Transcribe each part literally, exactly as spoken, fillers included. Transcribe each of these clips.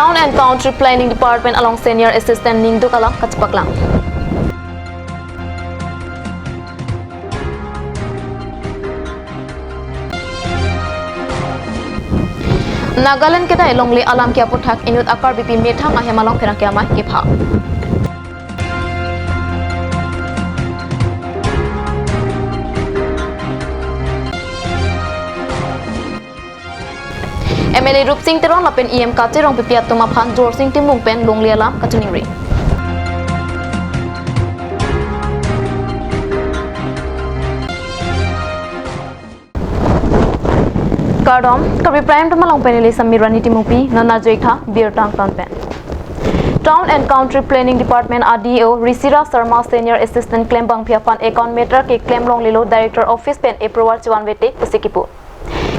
Town and Country Planning Department along Senior Assistant Ningduk alam kachepaklang. Nagaland kedai longle alam ke aputhak inut a-Karbipi methang ahem along pherangke amei kepha. M L A Rupsing Teron lapen E M Kache Rongpipi atum aphan Jorsing Timung pen longle alam kachiningri. Kardom, Karbi Prime Time along pen neli Samirani Timungpi, non arju-ik tha birta angtan pen. Town and Country Planning Department a D O Risira Sharma Senior Assistant klembangpi aphan account matter keklem longlelo Director Office pen approval chevanvete pusi kipu.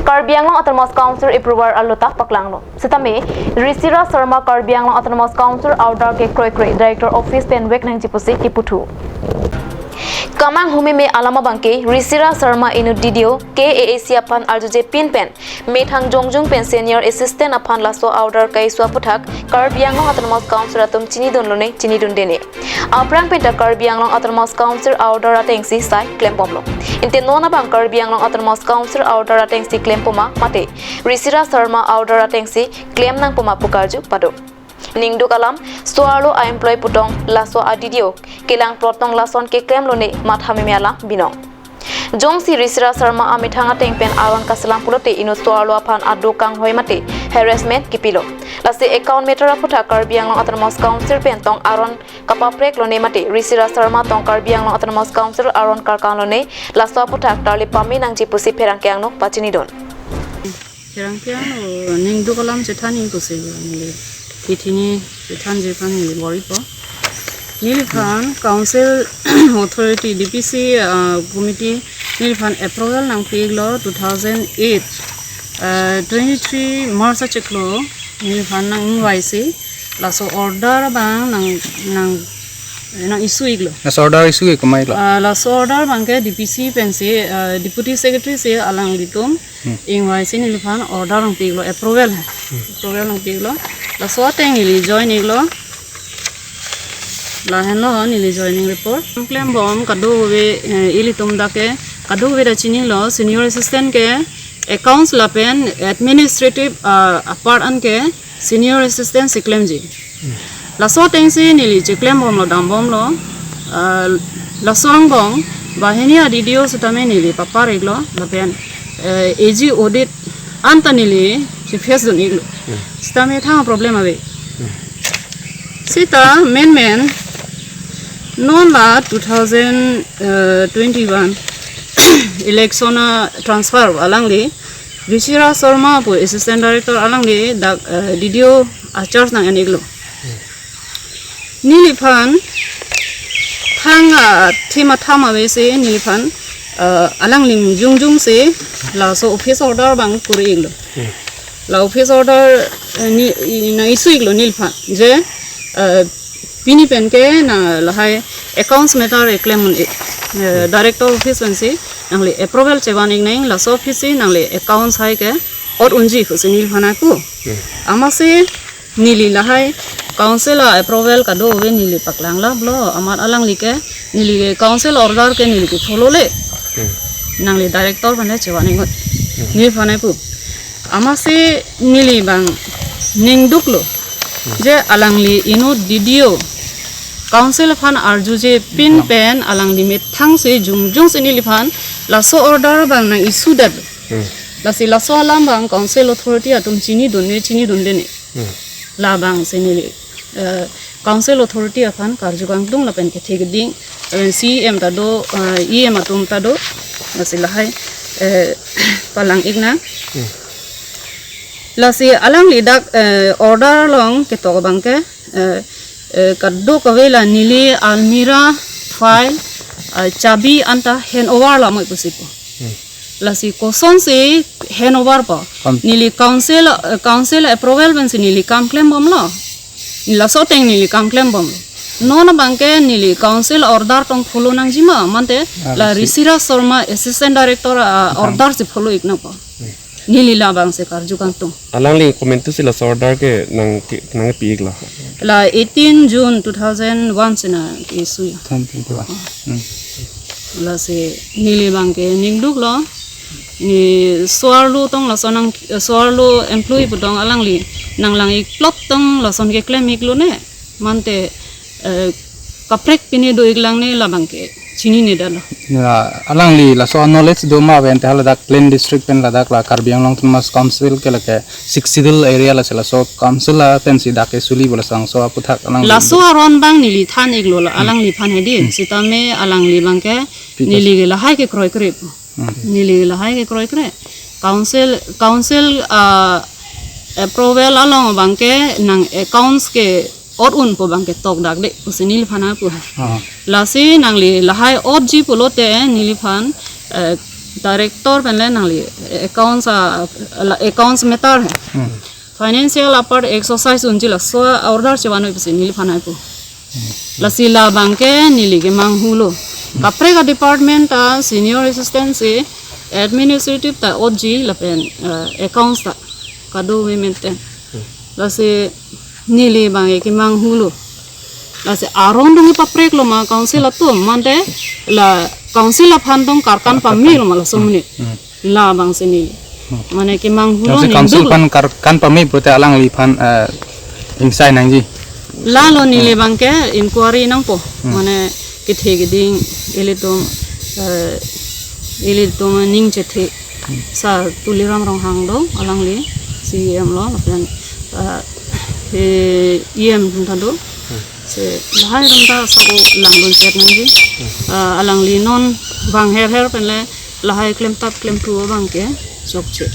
Karbi Anglong Autonomous Council approval arlo ta paklanglo. Setame Risira Sharma Karbi Anglong Autonomous Council order kekroikre Director Office pen vek nangji pusi kiputhu. Kamang humeme alam abangke Risira Sharma inut D D O K A A C aphan arjuje pinpen methang jongjung pen Senior Assistant aphan laso order kaiso aputhak Karbi Anglong Autonomous Council atum chinidunlone chinidundene. Aphrang penta Karbi Anglong Autonomous Council order atengsi sai klembomlo. Ante non abang Karbi Anglong Autonomous Council order atengsi klempoma mate Risira Sharma order atengsi klem nangpoma pu karju pado. Ningduk alam, so-arlo a-employee putong laso a-D D O kelang plot tong lason keklemlone matha meme alam binong. Jongsi Risira Sharma amethang ateng pen aron kaselam pulote inut so-arlo aphan ado kanghoi mate harassment kipilo. Lasi account matter aputhak Karbi Anglong Autonomous Council pen tong aron kapapreklone mate Risira Sharma tong Karbi Anglong Autonomous Council aron karkanlone, laso aputhak tarli pame nangji pusi pherangke angno pachinidun. Pherangke angno ningduk alam chethan-ik pusi neli kethini chethanji aphan neli bor-ipo. Neliphan Council Authority D P C, uh, Committee neliphan approval nangpi-iklo two thousand eight, uh, twenty-three March achiklo neliphan nang-ingvaisi laso order abang nang, nang, nang-issue-iklo. Laso order issue-ik komailo? Uh, laso order abangke D P C pensi, uh, Deputy Secretary si alanglitum Hmm. ingvaisi neliphan order nangpi-iklo, approval. Hmm. Approval nangpi-iklo. Laso ateng neli join-iklo. Lahenlo neli joining report. Klembom kadokave, eh, ilitum dak ke, kadokave ta chinilo, Senior Assistant ke accounts lapen administrative, ah, apart an ke Senior Assistant si klemji. Hmm. Laso atengsi neli cheklembomlo, dambomlo. Ah, laso angbong banghini a-D D O setame neli papar-iklo, lapen, eh, A G audit anta neli cheface dun-iklo. Hmm. Setame thang problem ave. Hmm. Seta menmen non la two thousand twenty-one election a-transfer alangli Risira Sharma pu Assistant Director alangli dak, eh, D D O a-charge nang-en-iklo. Neliphan thang, ah, thima thama avesi neliphan, ah, alangli jongjungsi laso office order abang kuri-iklo. Hmm. La office order, eh, ni, i, nang-issue-iklo neliphan. Je, eh, pini pen ke nang lahai accounts matter keklem un-e, eh, Director Office pensi nangli approval chevan-ik nang, laso office si nangli accounts hai ke ot unji pusi neliphan nangpu. Hmm. Amatsi neli lahai Council a-approval kadokave neli paklang laplo, amat alangli ke, neli ke Council order ke neli ke follow le. Hmm. Nangli Director aphan chevan-ik ngut. Hmm. Neliphan nangpu. Amatsi neli abang ningduklo. Hmm. Je alangli inut D D O Council aphan arjuje pinpen alangli methangsi jongjungsi neliphan laso order abang nang-issue-det. Hmm. Lasi laso alam abang Council Authority atum chinidunne chinidundene. Hmm. Labangsi neli, eh, Council Authority aphan karju kangtung lapen kethe keding, eh, C E M ta do, eh, E M atum ta do, lasi lahai, eh, palang-ik nang. Hmm. Lasi alangli dak, eh, order along ketok abangke, eh, eh, kadokave la neli almirah, file, eh, chabi anta hand over lamoi pusi pu. Hmm. Lasi kosonsi hand over po. Kam- Neli Council, eh, Council approval pensi neli kam klembomlo. Laso ateng neli kam klembomlo. Non abangke neli Council order tong follow nangjima mante Ah, la si- Risira Sharma Assistant Director, ah, Kam- order si follow-ik nangpo. Hmm. Neli labangsi karju kangtung. Alangli komantusi laso order ke nang ke, nangpi-iklo? La eighteen June two thousand one si nang issue ya. Thank you. Hmm. Lasi neli abangke ningduklo. Ne so-arlo tong lason nang, so-arlo employee pu tong alangli nanglang-ikplot tong lason keklem-iklone. Mate, eh, kaprek pine do-iklangne labangke chininedetlo. Ya, alangli laso knowledge do ma pen te haladak Klen district pen ladak la Karbi Anglong Autonomous Council ke lake Sixth Schedule area lasi laso council la pensi dak ke suli bo, laso aputhak alangli. Laso aron abang neli than-iklo la, hmm, alangliphan hedi. Hmm. Sitame alangli abangke pi-, neli ke lahai ke kroikre. Hmm. Neli lahai ke kroikre. Council, council, ah, approval along abangke nang accounts ke ot unpo abangke tokdakde pusi neliphan apu ha. Ah. Lasi nangli lahai otji pulote neliphan, eh, director penle nangli accounts, ah, la accounts matter hai. Hmm. Financial apart exercise unji laso order chevan-noi pusi neliphan apu. Lasi labangke neli kemanghulo. Kaprek a-department ta senior assistant si administrative ta otji lapen, eh, accounts ta kadokave maintain. Lasi neli abangke kemanghulo. Lasi aron dong papreklo ma council atum, mate la council aphan tong karkan pamelo ma laso amonit. Hmm. Labangsi neli. Hmm. Mane kemanghulo. Jongsi council ningduk aphan karkan pame pulote alangliphan, eh, ingsai nangji. Lalo neli, hmm, abangke inquiry nangpo. Hmm. Mane kethe keding ilitum, eh, ilitum aning chethe. Hmm. Sir Tuliram Ronghang do, alangli C E M lo, lapen, eh, eh, E M atum ta do. Hmm. Si lahai atum ta sabo langdun chet nangji. Hmm. Eh, alangli non bang herher penle lahai klemtap klemthu abangke chokche.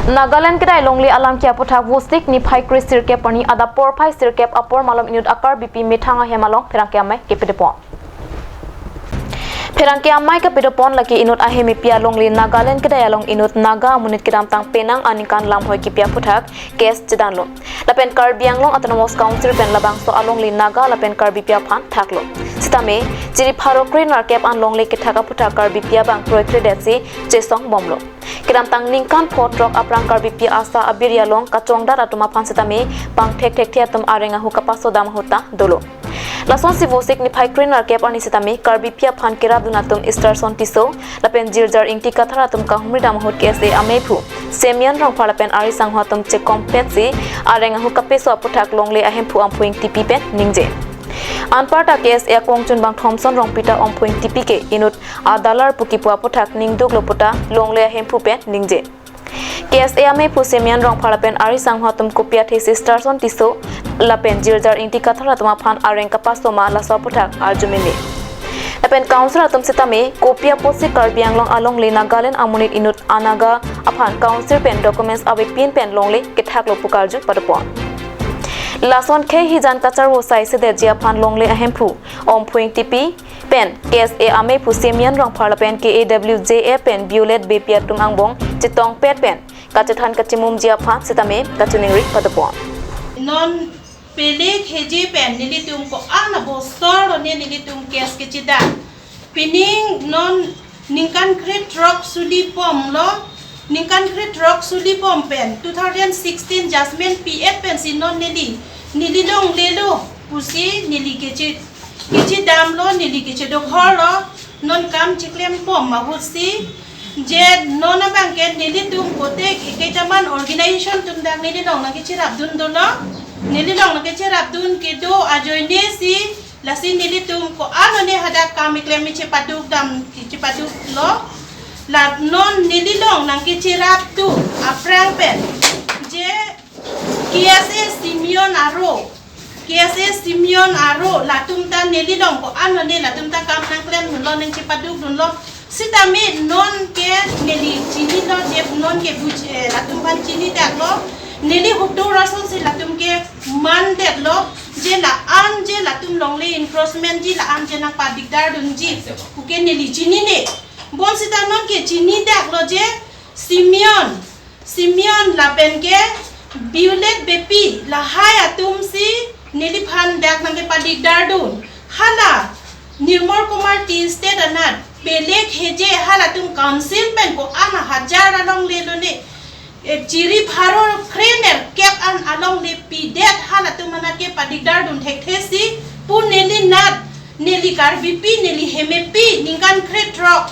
Nagaland kedai longle alam ke aputhak Vosik niphai kre sirkep arni adap porphai sirkep apor malom inut a-Karbipi methang ahem along pherangke amei kepadopon. Pherangke amei kepadopon lake inut ahem epi alongle Nagaland kedai along inut Naga amonit kedamtang penang aningkan lamhoi kipi aputhak case chedanlo. Lapen Karbi Anglong Autonomous Council pen labangso alongle Naga lapen Karbipi aphan thaklo. Sitame, chiri pharo kre nerkep an longle kethak aputhak Karbipi abang kroikredetsi chesongbomlo. Kedamtang ningkan pho throk aphrang Karbipi asa abiri along kachongdat atum aphan sitame pangthekthekthe atum areng ahu kapasodam ahut ta dolo. Lasonsi Vosik niphai kre nerkep arni sitame Karbipi aphan kerapdun atum Easterson Tisso lapen Jirjar Ingti Kathar atum kahumridam ahut K S A ameiphu Semion Rongphar lapen ari sangho atum chekompetsi areng ahu kapeso aputhak longle ahemphu Amphu Ingtipi pen ningje. Anparta K S A akongchunbang Thomson Rongpi ta Amphu Ingtipi ke inut adalar pu kipu aputhak ningduklo puta longle ahemphu pen ningje. K S A ameiphu Semion Rongphar lapen ari sangho atum kopi athesi Easterson Tisso lapen Jirjar Ingti Kathar atum aphan areng kapasoma laso aputhak arjumeme. Lapen council atum sitame kopi apotsi Karbi Anglong alongle Nagaland amonit inut a-Naga aphan council pen documents avepin pen longle kethaklo pu karju padopon. Lason khei hijan kacharvo sai sedetji aphan longle ahemphu Amphu Ingtipi pen K S A ameiphu Semion Rongphar lapen K A W J A pen Violet Beypi atum angbong chetongpet pen kachethan kachimumji aphan sitame kachiningri padopon. Non pele kheje pen nelitum ko-an abosor lo ne nelitum case kechedam. Pining non ningkan kre throk suli pomlo, ningkan kre throk suli pom pen two thousand sixteen judgment P F pensi non neli, neli longlelo pusi neli keche, kechedamlo, neli kechedokhorlo, non kam cheklem pom ahutsi je non abangke nelitum kote ke kejaman organization atum dak neli long nangkecherapdun dolo, neli long nangkecherapdun kedo ajoine si lasi nelitum ko-an lo ne hadak kam keklem chepadukdam, chepaduklo. La non neli long nangkecherapdun aphrang pen je K S A Semion aro, K S A Semion aro latum ta neli long ko-an lo ne latum ta kam nangklemdunlo, nangchepadukdunlo. Sitame non ke neli chinilo je non ke buj, eh, latum aphan chinidaklo. Neli hukduk asonsi latum ke mandetlo. Je la-an je latum longle encroachment ji la-an je nangpadikdardunji puke neli chinine. Bonsita non ke chinidaklo je Semion, Semion lapen ke Violet Beypi lahai atumsi neliphan dak nangkepadikdardun. Hala Nirmal Kumar Tea Estate anat Pelek Heje halatum council pen ko-an ahajar alongle lone. E, chiri pharo krenerkep an alongle pidet halatum anat ke padigdar dun thekthe si pu neli nat, neli Karbipi, neli Hemepi, ningkan krethrok,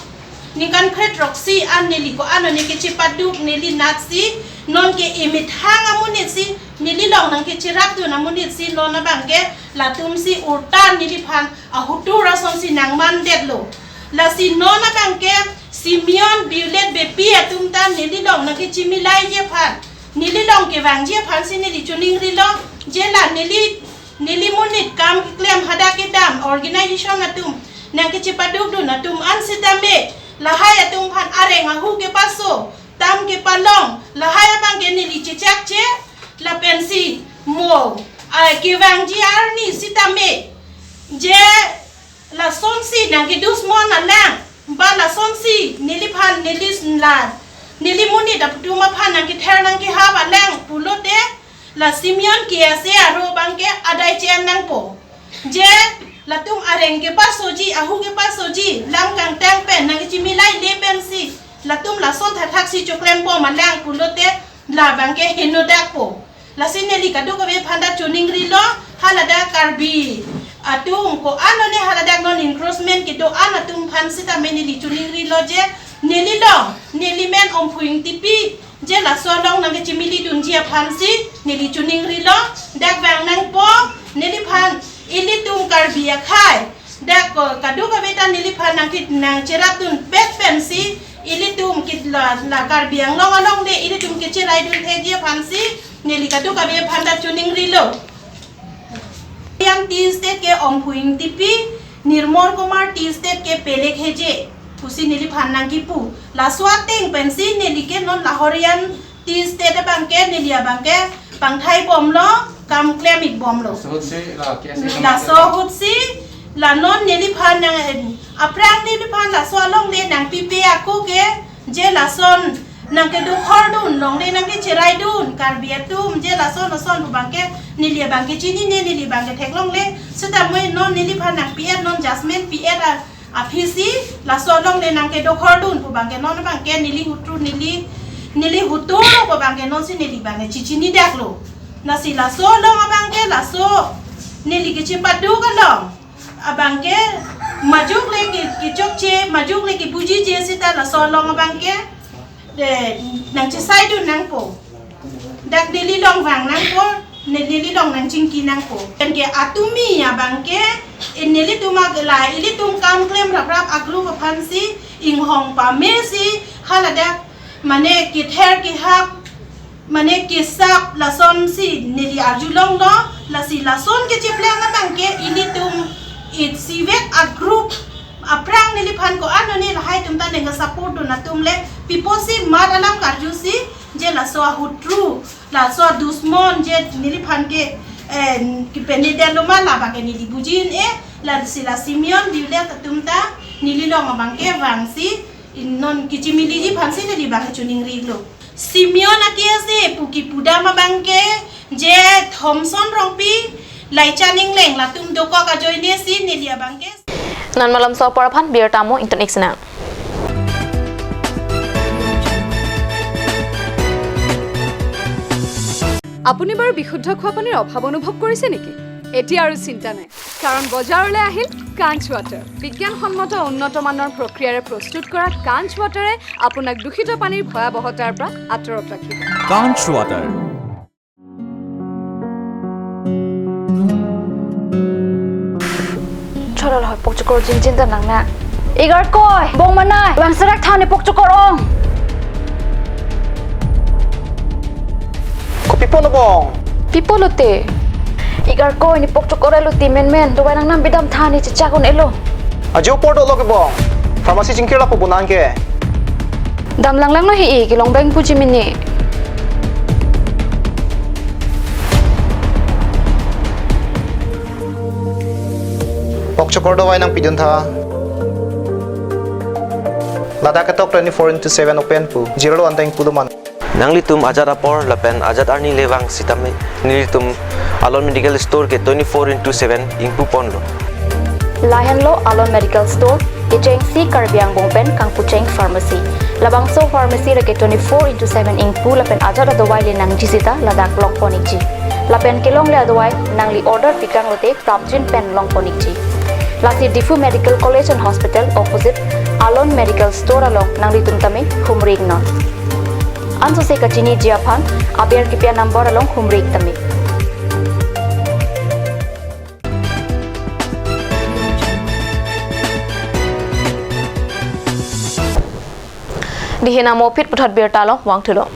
ningkan krethrok si an neli ko-an one kechepaduk neli nat si non ke emethang amonit si neli long nangkecherap dun amonit si non abang ke latum si urtan neliphan ahutur asonsi nangmandetlo. Lasi non abang ke Simeon Violet Beypi atum ta neli long nangkechimilaiji aphan, neli long kevangji aphan si neli choningrilo, je la neli, neli monit kam keklem hadak kedam organization atum nangkechepaduk dun atum an sitame lahai atum aphan areng ahu kepaso, tam kepalong, lahai abang ke neli chechakche, lapensi mo, ah, kevangji arni sitame, je lasonsi nangkedusmon alang, ba lasonsi neliphan neli la, neli monit atum aphan nangkether nangkehap alang pulote, la Simeon K S A aro abang ke adai che-en nangpo. Je latum areng kepasoji, ahu kepasoji, lam kangtang pen nangkechimilaile pensi latum lason thakthak si choklembom alang pulote, labang ke henodakpo. Lasi neli kadokave aphan ta choningrilo, haladak Karbi atum ko-an one haladak non encroachment kedo-an atum aphan sitame neli choningrilo je, neli long, neli men Omphu Engtipi, je laso along nangkechimili dunji aphan si neli choningrilo, dak vang nangpo, neliphan ilitum Karbi akhei, dak ko kadokave ta neliphan nangkit nangcherap dunpet pensi ilitum kit la, la Karbi Anglong alongle ilitum kecherai dun theji aphan si neli kadokave aphan ta choningrilo. Yang Tea Estate ke Omphu Engtipi, Nirmol Kumar Tea Estate ke Pelek Heje pusi neliphan nangkipu. Laso ateng pensi neli ke non la Horian Tea Estate abang ke neli abang ke pangthaibomlo, kam klem-ikbomlo. Laso ahut si la K S A laso ahut si la non neliphan nang, eh, aphrang neliphan laso alongle nangpipe ako ke, je lason nangkedokhor dun longle nangkecherai dun Karbi atum, je lason lason pu abang ke neli abang ke chinine, neli abang ke theklongle, sitame non neliphan nangpi-et non judgment pi-et a, aphi si laso alongle nangkedokhor dun pu abang ke non abang ke neli hutur, neli, neli hutur pu abang ke non si neli abang ke chichinidaklo. Lasi laso along abang ke laso neli kechepaduk along abang ke majok le ke, kechokche, majok le kebujije sita laso along abang ke, de, nangchesai dun nangpo. Dak neli long vang nangpo, ne, neli long nangchingki nangpo. Pen ke atumi abang ke, eh, nelitum ag-, la ilitum kam klem raprap aglu aphan si inghong pame si haladak mane kether kehap, mane kesap lasonsi neli arjulonglo, lasi lason kecheplang abang ke ilitum it sivek a group aphrang neliphan ko-an one lahai atum ta nangkesupport dun atum le pipo si mat alam karju si je laso ahutru, laso adusmon je neliphan ke, eh, kepenedetlo ma labang ke neli buji-un-e, lasi la Simeon Violet atum ta neli long abang ke vangsi non kechimiliji aphan si neli abang ke choningrilo. Simeon a-K S A pu kipudam abang ke je Thomson Rongpi, Laichan Engleng latum dokok ajoine si neli abang ke. Non malomso apor aphan birta mo, ingtun-ik sinang. আপুনি বাৰু বিশুদ্ধ খোৱা পানীৰ অভাৱ অনুভৱ কৰিছে নেকি? এতিয়া আৰু চিন্তা নাই, কাৰণ বজাৰলৈ আহিল কাঞ্চ ৱাটাৰ। বিজ্ঞানসন্মত উন্নত মানৰ প্ৰক্ৰিয়াৰে প্ৰস্তুত কৰা কাঞ্চ ৱাটাৰে আপোনাক দূষিত পানীৰ ভয়াৱহতাৰ পৰা আঁতৰত ৰাখিব। Kanch Water. Cholo lo, pokchokor jinjin ta nang na. Igarkoi, bong manai, bang serak thani pokchokor ong. Kopi pulo bong? Pi pulote? Igarkoi, ne pokchokor elo ti menmen, dovai nangnam bidam thani chechak un-elo. Ajo apor dolo ke bong. Pharmacy chingkir lapu bonang ke. Dam langlanglo he-i, kelong beng puji mini. Pokchokor dovai nangpidun tha. Ladak ketok twenty-four into seven open pu. Jirlo anteng pulo man. Nanglitum ajat apor lapen ajat arni le vang sitame nelitum Alon Medical Store ke twenty-four into seven ingpu ponlo. Lahenlo Alon Medical Store, Kechengsi Karbi angbong pen kangpucheng pharmacy. Labangso pharmacy reke twenty-four into seven ingpu lapen ajat adawai le nangji sita ladak longpon ikji. Lapen kelongle adawai nangli order pikang lote prapjin pen longpon ikji. Lasi Diphu Medical College and Hospital opposite Alon Medical Store along nanglitum tame humri iknon. Ansose kachiniji aphan aber kipi a-number along humri ik tame. Dihina mopit puthot birta along vangthulo.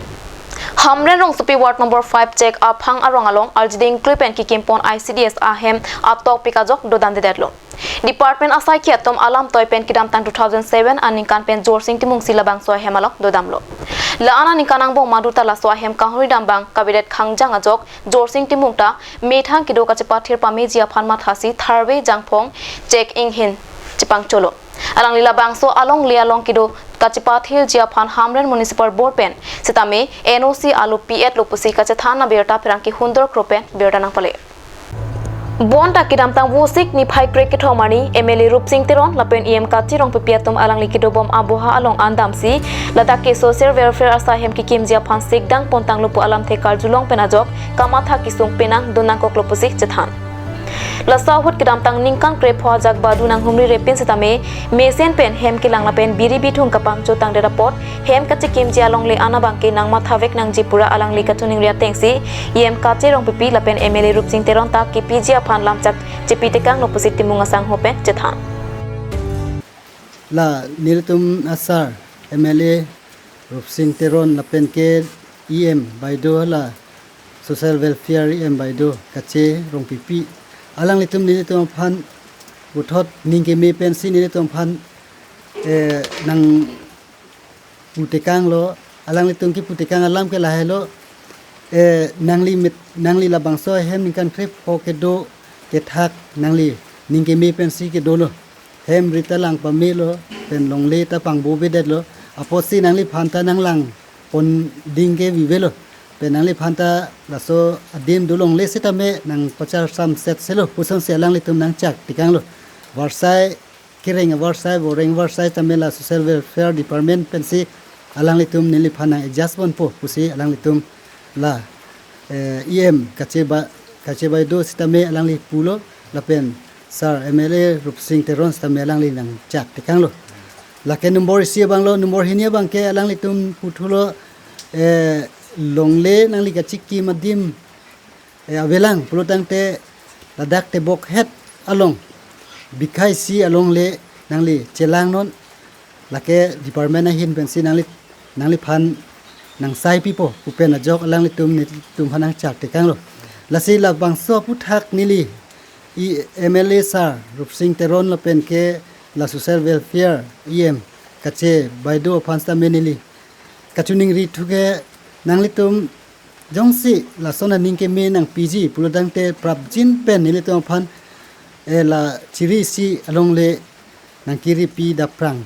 Hamren Rongsopi Ward number five Chek Aphang arong along arjiding klui pen kikimpon I C D S ahem atok pikajok dodamdedetlo. Department asaikhi atum alam toi pen kedamtang two thousand seven aningkan pen Jorsing Timungsi labangso ahem along dodamlo. La-an aningkan angbong maduta laso ahem kahuri dambang kavedet khangjang ajok Jorsing Timung ta methang kedo kachepathir pameji aphan mathasi tharve jangphong chek inghin chepangcholo. Alangli labangso alongle along kedo kachepathirji aphan Hamren Municipal Board pen sitame N O C alo pi-etlo pusi kachethan abirta pherangke hundor kro pen birta nangpale. Bonta kedamtang Vosik niphai krekethom arni M L A Rupsing Teron lapen E M Kache Rongpipi atum alangli kedobom aboha along an damsi ladak ke social welfare asahem kekimji aphan sikdang pontanglo pu alamthe karjulong pen ajok kamatha kesung penang dun nangkoklo pusi chethan. Laso ahut kedamtang ningkan krepho ajak badu nanghumri repin sitame mesen pen hem kelang lapen biri bithung kapangcho tangdet apot hem kachekimji alongle an abangke nangmathavek nangji pura alangli kachiningri atengsi E M Kache Rongpipi lapen M L A Rupsing Teron ta kepiji aphan lamchak chepi tekanglo pusi Timung asangho pen chethan. La nelitum asar M L A Rupsing Teron lapen ke E M baido la social welfare E M baido Kache Rongpipi alanglitum nelitum aphan puthot ning keme pensi nelitum aphan, eh, nangpu tekanglo, alanglitum kipu tekang alam ke lahelo, eh, nangli mit, nangli labangso ahem ningkan krepho kedo kethak nangli ning keme pensi kedolo. Hem ri ta lang pamelo, pen longle ta pangbovedetlo, apotsi nangliphan ta nanglang ponding ke vivelo. Pen nangliphan ta laso adim do longle sitame nangpachar samset selo, pusonsi alanglitum nangchak tekanglo. Varsai kereng varsai, boreng varsai tame la social welfare department pensi alanglitum neliphan nang adjust ponpo pusi alanglitum la, eh, E M Kache ba, Kache baido sitame alangli pulo lapen sar M L A Rupsing Teron sitame alangli nangchak tekanglo. Lake number isi abanglo, number hini abangke alanglitum puthulo, eh, longle nangli kachekim adim, eh, avelang pulotangte ladak tebok het along bikhai isi alongle nangli chelangnon, lake department ahin pensi nangli, nangliphan nangsai pipo pu pen ajok alanglitum nelitum aphan nangchak tekanglo. Lasi labangso aphuthak neli E M L A sar Rupsing Teron lapen ke la social welfare E M Kache baido aphan sitame neli kachiningri thu ke nanglitum jongsi lason aning keme nangpiji pulotangte prapjin pen nelitum aphan, eh, la chiri isi alongle nangkiripi daprang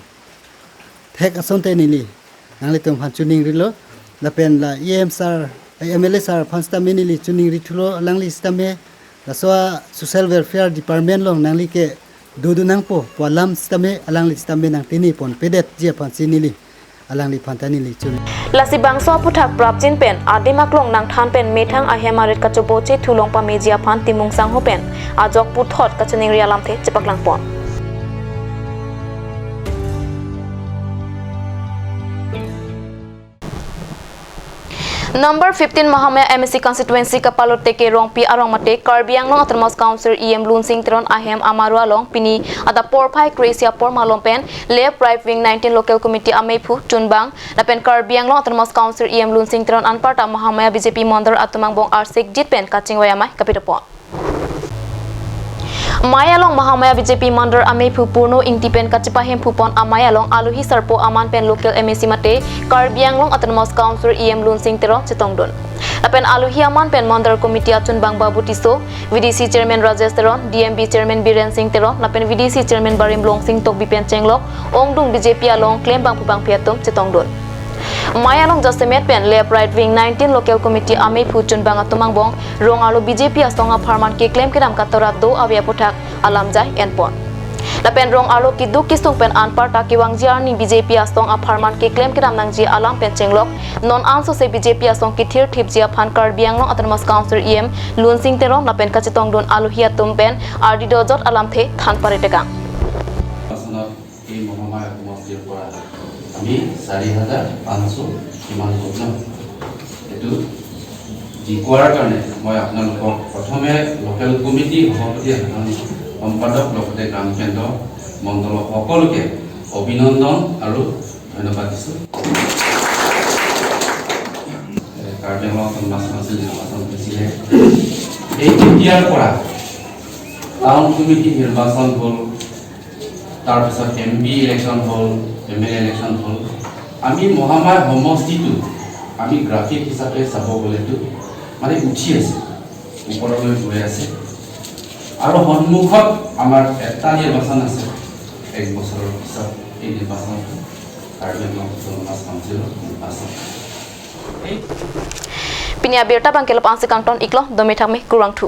thek asonte neli nanglitum aphan chiningrilo. Lapen la E M sar, eh, M L A sar aphan sitame neli chiningri thulo, alangli sitame laso a social welfare department along nangli ke dodun nangpo pu alam sitame alangli sitame nangtini ponpedetji aphansi neli alangliphan ta neli chun. Lasi bangso aphuthak prapjin pen adim aklong nangthan pen methang ahem arit kachoboche thulong pameji aphan Timung sangho pen ajok puthot kachiningri alamthe chepaklangpon. Number fifteen Mahamaya M A C constituency kapalo Teke Rongpi arong mate Karbi Anglong Autonomous Council E M Lunsing Teron ahem amaro along pini adap porphai kre-isi apor malom pen Left Right Wing nineteen Local Committee ameiphu chunbang lapen Karbi Anglong Autonomous Council E M Lunsing Teron anparta Mahamaya B J P Mondol atum angbong arsikjit pen kachingvai amei kapitapon. Mei along Mahamaya B J P Mondol ameiphu Purno Ingti pen kachepahemphupon amei along alohi sarpo aman pen local M A C mate Karbi Anglong Autonomous Council E M Lunsing Teron chetongdun. Lapen alohi aman pen Mondol Committee achunbang Babu Tisso, V D C Chairman Rajesh Teron, D M B Chairman Biren Singh Teron, lapen V D C Chairman Barim Longsing Tokbi pen chenglok ongdung B J P along klembangphu bangphi atum chetongdun. Mei along jasemet pen Left Right Wing nineteen Local Committee ameiphu chunbang atum angbong rong arlo B J P asong apharman keklem kedam katora do ave aphuthak alamjai enpon. Lapen rong arlo keduk kesung pen anparta kevangji arni B J P asong apharman keklem kedam nangji alam pen chenglok, non ansose B J P asong kethir thipji aphan Karbi Anglong Autonomous Council E M Lunsing Teron lapen kachetongdun alohi atum pen ardi dojot alamthe than paritekang. শাসনত এই মহামায়া সমষ্টিৰ পৰা আমি চাৰি হাজাৰ পাঁচশ কিমান ভোট ন? এইটো জিকোৱাৰ কাৰণে মই আপোনালোকক প্ৰথমে লোকেল কমিটি সভাপতি, সাধাৰণ সম্পাদক, লগতে গ্ৰাম কেন্দ্ৰ, মণ্ডল সকলোকে অভিনন্দন আৰু ধন্যবাদ দিছোঁ। এ, কাৰ্বি আংলং অট'নমাছ কাউন্সিল নিৰ্বাচন হৈছিলে। এই তেতিয়াৰ পৰা টাউন কমিটি নিৰ্বাচন হ'ল, তাৰপিছত এম পি ইলেকশ্যন হ'ল, এম এল এ ইলেকশ্যন হ'ল। আমি মহামায়া সমষ্টিটো আমি গ্ৰাফিক হিচাপে চাব গ'লেতো মানে উঠি আছে, ওপৰলৈ গৈ আছে। আৰু সন্মুখত আমাৰ এটা নিৰ্বাচন আছে, এক বছৰৰ পিছত এই নিৰ্বাচনটো কাৰ্বি আংলং অট'নমাছ কাউন্সিলৰ নিৰ্বাচন। Pini abirta abangke lapu-an si kangton iklo, dome thakme, kurvangthu.